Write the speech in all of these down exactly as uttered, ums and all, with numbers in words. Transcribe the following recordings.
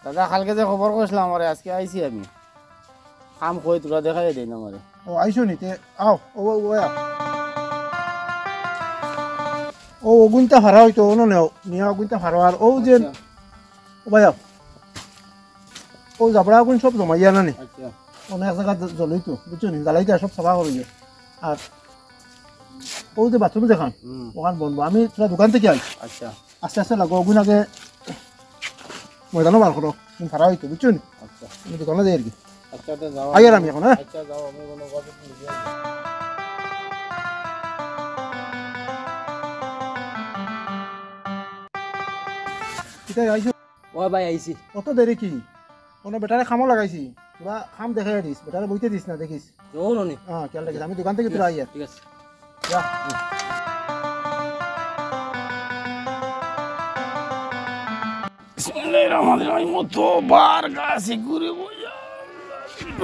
দাদা, কালকে যে খবর কইছলাম, আরে আইজকে আইছি আমি। কাম কই তোরা দেখাই দেই না আমারে। ও, আইছো নি? তে আও, ও, ও, ও, আও। ও, অগুইনতা ফারা অইতো, অনো নেও, নিয়া অগুইনতা ফারো। আর ও যে, আচ্ছা। ও ভাই, আও। ও জাবড়া অগুইন সব জমাইয়া না নি? আচ্ছা। অনো এক জাগাত জ-, জ্বলইতো, বুঝছো নি? জ্বালাইতে সব সাফা করিও। আর ও যে বাথরুম যেখান, হুম। অখান বনবো। আমি তোরা দোকান থাকি আই। আচ্ছা। আস্তে আস্তে লাগো, অগুইন আগে ময়দানো বার করো, তুমি ফারা অইতো, বুঝছো নি? আচ্ছা। আমি দোকানো যাই আর কি। আচ্ছা, তে যাও। আইয়ার আমি অখন, হ্যাঁ? আচ্ছা, যাও, আমি কোনো কথা শুনতে চাই না। কিতা আইছো? ও ভাই, আইছি। অত দেরি কি? কোনো বেটারে কামো লাগাইছি, তোরা কাম দেখাই দিস, বেটারে বইতে দিস না, দেখিস। যাও না নি। হ্যাঁ, খেয়াল রাখিস, আমি দোকান থাকি তোরা আইয়ার। ঠিক আছে। যা। বিসমিল্লাহির রহমানির রহিম। অত বার গাছে ঘুরে বইয়া,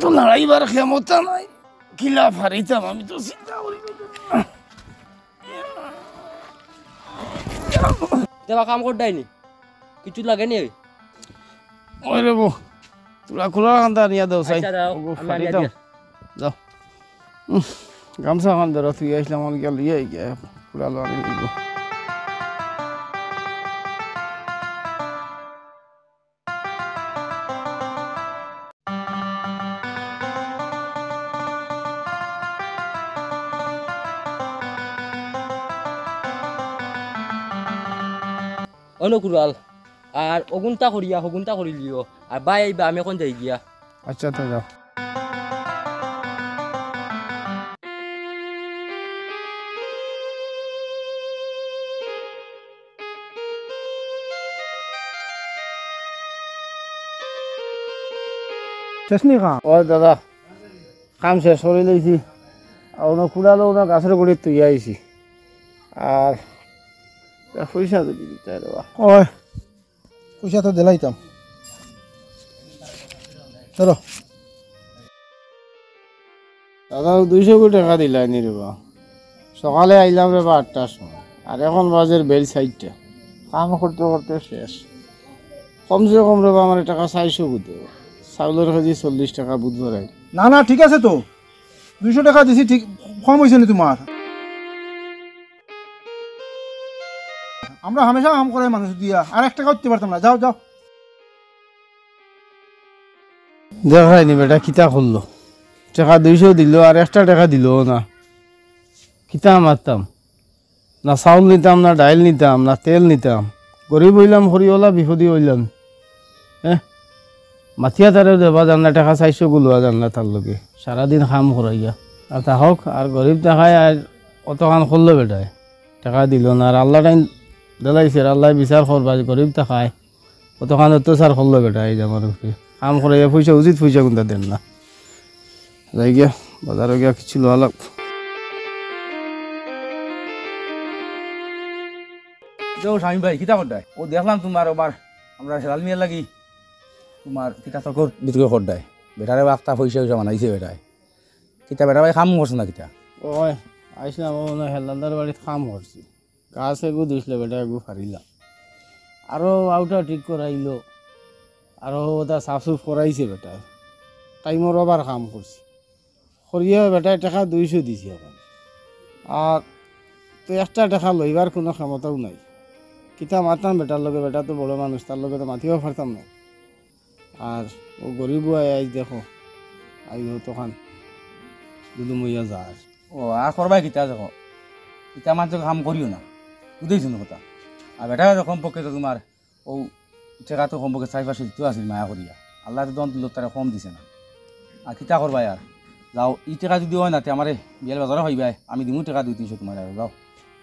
তো লড়াইবার ক্ষমতা নাই। কিলা ফারিতাম আমি তো চিন্তা করি। দেবা কাম করডাইনি। কিছু লাগে নি? ওই রে বউ, তোরা খোলা কান্দা নিয়া দাও, চাই। আচ্ছা, দাও, ওগো, আমি ফাড়ি আনিয়া দাও। দিয়া। যাও। উম, গামছা খান ধরো, তুই আইসলাম, আমি গেল, ইয়ে, ইয়ে, খোলা লো, আমি দিব। অনুকুরাল, আর অগুনতা করিয়া, হগুনতা করিলিও, আর বাই আইবা, আমি অখন যাই গিয়া। আচ্ছা, তো যাও। শেষ নি কাম? ও দাদা, কাম শেষ করি লইছি। আর অনো কুড়ালো, অনো গাছের গুড়ি তুই আইছি। আর এক পয়সা যদি দিতে রে বা। ওই, পয়সা তো দিলাইতাম। চলো। দাদা, দুইশো কোটি টাকা দিলাই নি রে বা। সকালে আইলাম রে বা আটটার সময়, আর অখন বাজের বেইল চাইরটা। কাম করতে করতে শেষ। কমসে কম রে বা আমার টাকা চাইরশো কোটি। চাউলর কেজি চল্লিশ টাকা বুধবারে। না, না, ঠিক আছে তো। দুইশো টাকা দিছি, ঠিক, কম অইছে নি তুমার? আমরা হামেশা কাম করাই মানুষ দিয়া, আর এক টাকা উঠতে পারতাম না। যাও, যাও। দেখরায়নি বেটা কিতা করলো, টাকা দুইশো দিলো আর একটা টাকা দিলো না। কিতা মারতাম, না চাউল নিতাম, না ডাইল নিতাম, না তেল নিতাম। গরিব অইলাম, করি অলা বিপদি অইলাম। হ্যাঁ, মাতিয়া তারে দেবা যার না, টাকা চাইরশো গুলুয়া যার না তার লগে। সারাদিন কাম করাইয়া। আর তা হোক, আর গরিব থাকায় আর অতখান করলো বেটায়। টাকা দিলো না, আর আল্লাহ টাইম দিলাইছে, আর আল্লাহ বিচার করবা, গরিব থাকায় অতখান অত্যাচার করলো বেটায়, এই যে আমার উপরে। কাম করাইয়া পয়সা, উচিত পয়সা কুনতা দেন না। যাই গিয়া, বাজারো গিয়া কিছু লওয়া লাগবো। যাও শামীম ভাই, কিতা কররায়? ও দেখলাম তুমার ওবার আমরা হেলাল মিয়ার লাগি তুমার কিতা তর্ক বিতর্ক কররায়। বেটারে বাক্তা পয়সা পয়সা বানাইছে বেটায়। কিতা বেটা ভাই কাম করছে না কিতা? ওই, আইসলাম, ও না হেলালদার বাড়িত কাম করছি। গাছ এগু দিছিল বেটা, এগু ফারিলাম। আরো আউটা ঠিক করাইলো। আরো ওটা সাফ সুফ করাইছে বেটা। টাইমর ওভার কাম করছি। করিয়া বেটায় টাকা দুইশো দিছে অখন। আর তো একটা টাকা লইবার কুনু ক্ষমতাও নাই। কিতা মাততাম বেটার লগে, বেটা তো বড় মানুষ, তার লগে তো মাতিও পারতাম না। আর ও গরিব অয়, আইজ দেখো, আইজ অতখান জুলুম অইয়া যার। ও, আর করবায় কিতা দেখো, ইতা মানষর কাম করিও না, বুঝাইছো না কথা। আর বেটা দেখো কমপক্ষে তো তুমার ও টেকা তো কমপক্ষে চাইর পাঁচশো দিতো আছিল মায়া করিয়া। আল্লায় তো দন দিলো, তারে কম দিছে না। আর কিতা করবায় আর? যাও, ই টেকা যদি অয় না, তে আমারে বিয়াল বাজারো পাইবায়, আমি দিমু টেকা দুই তিনশো তুমারে, আর যাও,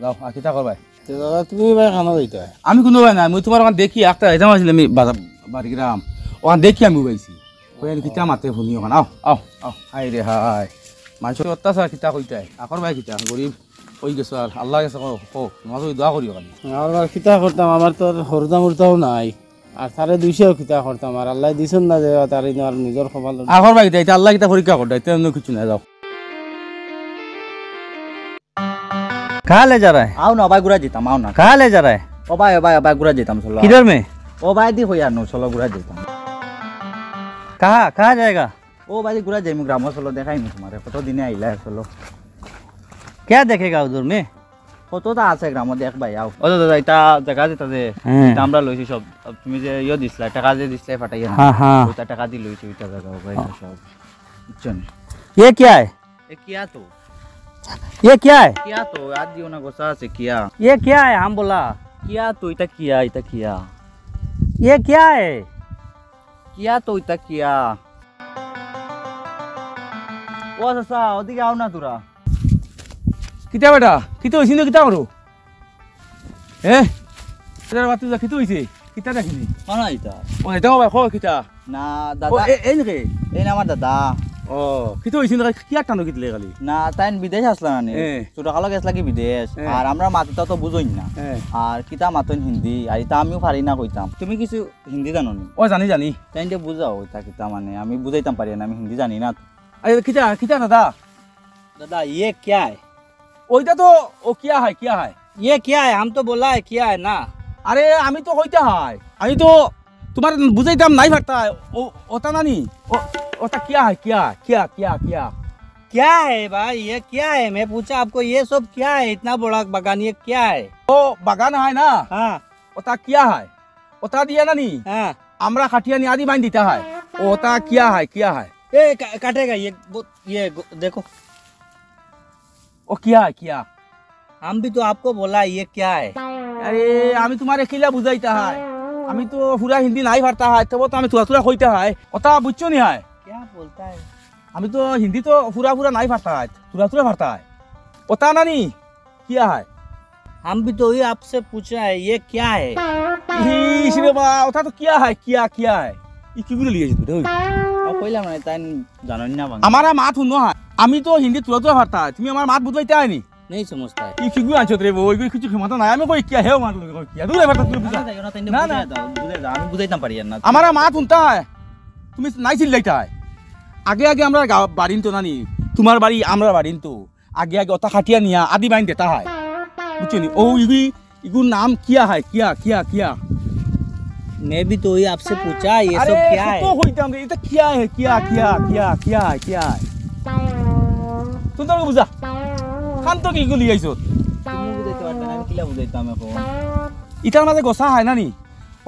যাও, আর কিতা করবায়? তে দাদা, তুমি ভাই কানো যাইতায়? আমি কুনু ভাই না, আমি তুমার অখান দেখি, একটা আইতাম আছিল, আমি বাজার, বাড়ি গ্রাম, অখান দেখি আমি উবাইছি। কইন কিতা মাতে হুনি অখান। আও, আও, আও। হায় রে হায়। মানষর অত্যাচার কিতা কইতায়। আকর ভাই কিতা, গরিব অইগেছো আর আল্লার গেছে কও, কও, নামাজ পড়ি দোয়া করিও খালি। আর ভাই কিতা করতাম, আমার তো আর হর্দা মুর্দাও নাই। আর তারে দুষিয়াও কিতা করতাম, আর আল্লায় দিছইন না যে তার এই আমার নিজর কপাল। আকর ভাই কিতা, ইতা আল্লায় কিতা পরীক্ষা করতা, ইতা অন্য কিচ্ছু নায়, যাও। कहाँ ले जा रहा है? আও না, ও ভাই, ঘুরা যাইতাম, আও না। कहाँ ले जा रहा है? ও ভাই, ও ভাই, ও ভাই, ঘুরা যাইতাম, চলো। किधर में? ও ভাই, দি হইয়া নো, চলো, ঘুরা যাইতাম। कहाँ, कहाँ जाएगा? ও ভাই, ঘুরা যাইমু, গ্রামো চলো, দেখাইমু তুমারে, কত দিনে আইলা, চলো। क्या देखेगा उधर में? কততা আছে গ্রামো, দেখ ভাই, আও। ও দাদা, ইতা জাগা যেতা যে, হ্যাঁ। ইতা আমরা লইছি সব, তুমি যে ইয়ে দিছলা, টেকা যে দিছলা, ফাটাইয়া না। হ্যাঁ, হ্যাঁ। ওইতা টেকা দি লইছি, ওইতা জাগা, ও ভাই, হ্যাঁ। সব। বুঝছো নি? ये क्या है? ये क्या तो? ये क्या है? क्या তো? আর দিও না, গোসা আছে, কিয়া? ये क्या है? हम बोला। কিয়া তো? ইতা কিয়া? ইতা কিয়া? ये क्या है? কিয়া তো? ইতা কিয়া? ও চাচা, ওদিকে আও না তোরা। কিতা বেটা? কিতা অইছে না, কিতা করো? এ? এটার বাদ তুই যা, কিতা অইছে? কিতা দেখিনি? কোন ইতা? ও, এটা ভাই, কও কিতা? না, ও, দাদা। এ, এই নাকি? এই না আমার দাদা। ও, কিতা অইছে না, কি আর টানো কিতলে খালি? না, তাইন বিদেশ আছলা না নি? এ। ছোটকালো গেছলা কি বিদেশ? এ। আর আমরা মাততা তো বুঝইন না। এ। আর কিতা মাতইন হিন্দি, আর ইতা আমিও পারি না কইতাম। তুমি কিছু হিন্দি জানো নি? ও, জানি, জানি। তাইন যে বুঝাও, ইতা কিতা মানে, আমি বুঝাইতাম পারি না, আমি হিন্দি জানি না। আরে, কিতা, কিতা দাদা? দাদা, ये क्या है? ওইটা তো, ও কিয়া হায়, কিয়া হায়। ये क्या है? हम तो बोला है, क्या है ना? আরে, আমি তো কইতা হায়, আমি তো তুমার বুঝাইতাম নাই পারতা হায়। ও, ওটা না নি? ও, ওটা কিয়া হায়, কিয়া, কিয়া, কিয়া, কিয়া? क्या है भाई, ये क्या है? मैं पूछा आपको, ये सब क्या है, इतना बड़ा बागान, ये क्या है? ও বাগান হায় না? हाँ। ওটা কিয়া হায়? ওটা দিয়া না নি? हाँ। আমরা কাটিয়া নি আদি বাইন দিতা হায়। ওটা কিয়া হায়, কিয়া হায়? ए, का-, काटेगा ये, वो, ये गो-, देखो। ও কিয়া হায়, কিয়া? हम भी तो आपको बोला, ये क्या है? আরে, আমি তুমারে কিলা বুঝাইতা হায়? আমি তো পুরা হিন্দি নাই পারতা হায়, তবু তো আমি থুড়া থুড়া কইতা হায়। ওটা বুঝছো নি হায়? क्या बोलता है? আমি তো হিন্দি তো পুরা পুরা নাই পারতা হায়, থুড়া থুড়া পারতা হায়। ওটা না নি? কিয়া হায়? हम भी तो वही आपसे पूछ रहा है, ये क्या है? ইস রে বা, ওটা তো কিয়া হায়, কিয়া, কিয়া হায়? ই কি করে লিয়ে যেত রে? ও কইলাম না, তাই জানোই না বাংলা। আমার আর মাত হুনো হায়। আমি তো হিন্দি থুড়া থুড়া পারতা হায়, তুমি আমার মাত বুঝাইতা হায় নি? नहीं समझता है। ই কি গুলো আনছো রে বউ, ওইগুলো কিছু ক্ষমতা নাই। আমি কই কিয়া, হেও মাত লগে কই কিয়া। দূরে বেটা, তুমি বুঝা। না, না, না, না। বুঝাই দাও, বুঝাই দাও, আমি বুঝাইতাম পারি আর না। আমার আর মাত হুনতা হায়, তুমি নাই চিল্লাইতা হায়। আগে আগে আমরা গা-, বাড়িন তো নানি, তুমার বাড়ি, আমরা বাড়িন তো। আগে আগে ওটা কাটিয়া নিয়া আদি বাইন দেতা হায়। বুঝছো নি? ও ইগু, ইগুর নাম কিয়া হায়? কিয়া, কিয়া, কিয়া? मैं भी तो वही आपसे पूछा, ये আরে, सब क्या है? কত কইতাম রে, এটা কিয়া হে? কিয়া, কিয়া, কিয়া, কিয়া হে, কিয়া হে? তুই তো বুঝা। খান তো কি গুলি আইছো? তুমি বুঝাইতে পারবে না, আমি কিলা বুঝাইতাম এখন? ইটার মাঝে গোসা হায় না নি?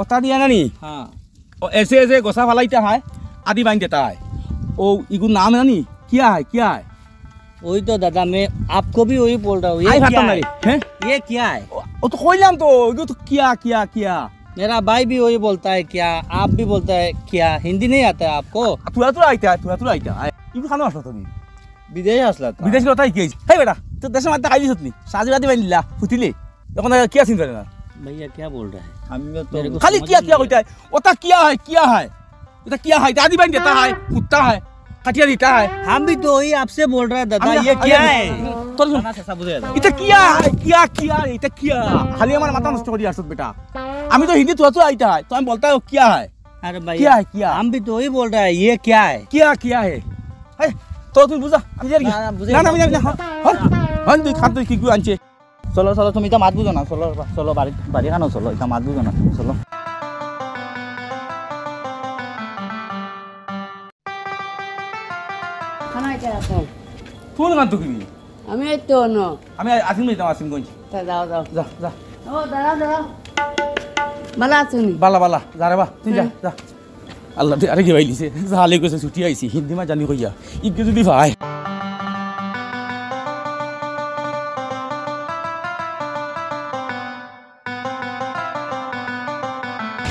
ওটা দিয়া না নি? हाँ। ও এসে এসে গোসা ফালাইতা হায়, আদি বাইন দেতা হায়। ও ইগুর নাম না নি? কিয়া হায়, কিয়া হায়? वही तो दादा, मैं आपको भी वही बोल रहा हूँ, ये আই क्या ফাতাম না है? রে, হ্যাঁ? ये क्या है? ও, ও তো কইলাম তো, ইগু তো কিয়া, কিয়া, কিয়া। मेरा भाई भी वही बोलता है क्या, आप भी बोलता है क्या, हिंदी नहीं आता है आपको? তুরা তুরা আইতা, তুরা তুরা আইতা। আয়, ইগু খানো আসলো তুমি? বিদেশ আসলা তো। বিদেশ গেলে তাই কি হইছে? হেই বেটা, তোর দেশের মধ্যে খাইলি সত্যি। সাজি বাদি বাইলিলা, ফুটিলে। এখন আর কি আছিস জানে না? भैया क्या बोल रहा है? আমিও তো मेरे को খালি समझ কিয়া नहीं কিয়া आ रहा। কইতায়? ওটা কিয়া হায়, কিয়া হায়? এটা কিয়া হায়? এটা আদি বাইন দেতা হায়, কুত্তা হায়, কাটিয়া দিতা হায়। हम भी तो वही आपसे बोल रहा है दादा, আমি ये আমি क्या है? তোর না, না, চাচা, বুঝে যাও। এটা কিয়া হায়? কিয়া, কিয়া রে? এটা কিয়া? খালি আমার মাথা নষ্ট করি আসত বেটা। আমি তো হিন্দি তুরা তুরা আইতা হায়, তো আমি বলতা হায়, কিয়া হায়? अरे भैया, क्या है, क्या? हम भी तो वही बोल रहा है, ये क्या है? কিয়া, কিয়া হে? এই, তো তুই বুঝা, আমি যাই কি? না, না, বুঝে না, না, যাও, আমি যাই না। বুঝে যাও। হন, হন, তুই খান, তুই কি গুলো আনছে? চলো, চলো, তুমি ইতা মাত বুঝো না, চলো, চলো, বাড়ি, বাড়ি খানো চলো, ইতা মাত বুঝো না, চলো। খানা এটা রাখো। কোন গান তো কিনি? আমি এই তো ন। আমি আসিম যাইতাম, আসিমগঞ্জ। তা যাও, যাও। যা, যা। ও, দাঁড়াও, দাঁড়াও। ভালা আছো নি? বালা, বালা। যা রে বা, তুই যা, হুম। যা। আল্লাহ, তুই আরে কি বাইলিছে? জালে কইছে ছুটি আইছি, হিন্দি মা জানি কইয়া। ইগে যদি ভাই।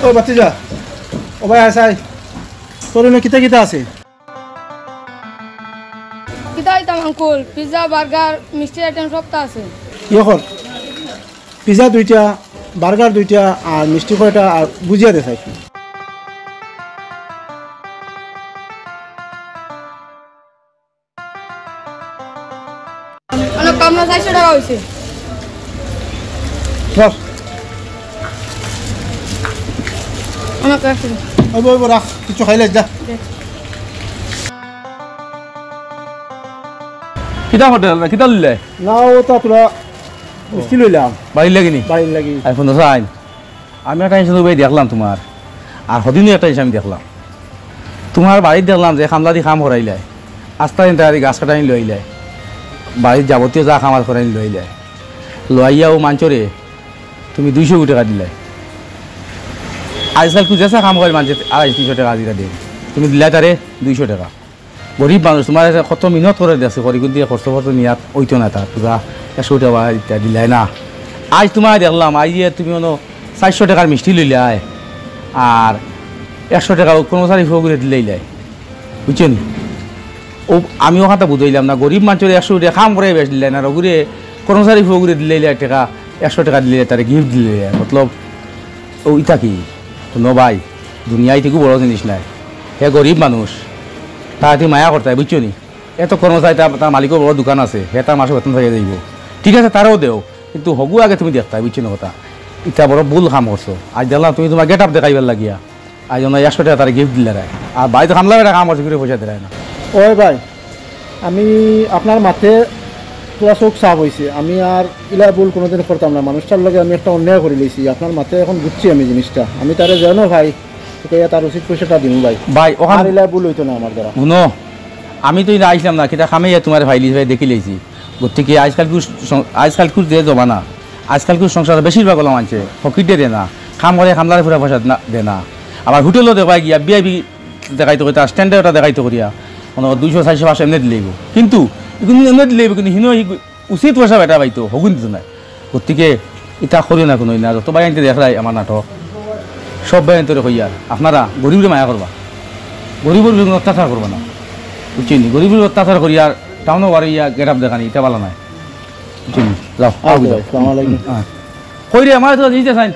ও ভাতিজা, ও ভাই, আয়, আয়। তোর এনে কিতা কিতা আছে? কিতা আইতাম আঙ্কুল? পিৎজা, বার্গার, মিষ্টির আইটেম সবতা আছে। ইয়ে কর, পিৎজা দুইটা, বার্গার দুইটা, আর মিষ্টি কয়টা, আর গুজিয়া দে চাই। আপনার চারশো টাকা হইছে। ধর। আমাকে রাখেন। ওই বই, বই রাখ, কিছু খাইলে যা। কিতা হোটেল না, কিতা লইলে? না, ও তো আপনার মিষ্টি লইলাম। বাড়ির লাগি নি? বাড়ির লাগি। আই ফোন চাইন। আমি একটা জিনিস ভাই দেখলাম তোমার, আর হদিনও একটা জিনিস আমি দেখলাম। তোমার বাড়িত দেখলাম যে কামলা দি কাম করাইলায়, আস্তা দিন তাড়াতাড়ি গাছ কাটানি লইলায়, বাড়ির যাবতীয় যা কাম আছে করানি লইলায়, লইয়াও মানছরে তুমি দুইশো টাকা দিলায়। আজকাল কেউ যেসা কাম করে মানছে আড়াইশো তিনশো টাকা হাজিরা দেয়, তুমি দিলায় তারে দুইশো টাকা। গরিব মানুষ, তোমার কাছে কত মিনত করে দেখছি, করি কিন্তু খরচ ফরচ নিয়াত অইতো না তার, তোরা একশো টাকা ইটা দিলায় না। আজ তোমার দেখলাম, আইজ তুমি অনো চারশো টাকার মিষ্টি লইলায়, আর একশো টাকা ও কর্মচারী ফুয়াগুরে দিলাইলায়, বুঝছো নি? ও আমি ওখানটা বুঝাইলাম না, গরিব মানুষের একশো টাকা কাম করে বেশ দিলায় না, ওগুরে কর্মচারী ফুয়াগুরে দিলাইলায় টাকা, একশো টাকা দিলে তারে গিফট দিলে, মতলব ও ইতা কি? হুনো ভাই, দুনিয়ায় ইতা খুব বড় জিনিস নায়। হে গরিব মানুষ, তারে তুমি মায়া করতায়, বুঝছো নি? এত কর্মচারী, তার, তার মালিকর বড় দোকান আছে, হে তার মাসে বেতন পাইয়া যাইবো, ঠিক আছে, তারেও দেও, কিন্তু হগু আগে তুমি দেখতায়, বুঝছো নি কথা? ইটা বড় ভুল কাম করছো। আজ দেখলাম তুমি তোমার গেট আপ দেখাইবার লাগিয়া, আজ অনো একশো টাকা তারে গিফট দিলায়, আর বাড়িত কামলা বেটা কাম করছে, করে পয়সা দিলায় না। ওই ভাই, আমি আপনার মাতে পুরা চোখ সাফ হইছে, আমি আর ইলা ভুল কোনোদিন করতাম না। মানুষটার লগে আমি একটা অন্যায় করি লইছি, আপনার মাতে এখন বুঝছি আমি জিনিসটা। আমি তারে যেন ভাই, তোকে তার উচিত পয়সাটা দিমু ভাই। ভাই, ওখান আর ইলা ভুল হইতো না আমার দ্বারা। হুনো, আমি তো ইলা আইসলাম না, কিতা কামে ইয়া তোমার ফাইলি ভাই দেখি লইছি। গতিকে আজকালকুর সং-, আজকালকুর যে জমানা, আজকালকুর সংসার বেশিরভাগ ওলা মানছে ফকিরে দে না, কাম করে কামলারে পুরা পয়সা না, দে না। আবার হোটেলও দেখবায় গিয়া ভিআইপি দেখাইতো কইতা, স্ট্যান্ডার্ড ওটা দেখাইতো করিয়া, মানে দুইশো, চারশো, পাঁচশো এমনে দিলাইবো। কিন্তু, কিন্তু এমনে দিলাইবো, কিন্তু হিনো ই উচিত পয়সা বেটা পাইতো, হগুন দিতো নায়। গতিকে ইতা করিও না কুনুদিন। যত ভাইয়াইন্তে দেখরায় আমার নাটক, সব ভাইয়াইন্তরে কইয়ার, আপনারা গরিবরে মায়া করবা, গরিবর উপরে কুনু অত্যাচার করবা না, বুঝছো নি? গরিবর উপরে অত্যাচার করিয়ার টাউনো বারইয়া গেট আপ দেখানি, ইতা ভালা নায়, বুঝছো নি? যাও, আচ্ছা, আও, যাও। আসসালামু আলাইকুম। হ্যাঁ। কই রে, আমার তো জিনিস দেখাইন।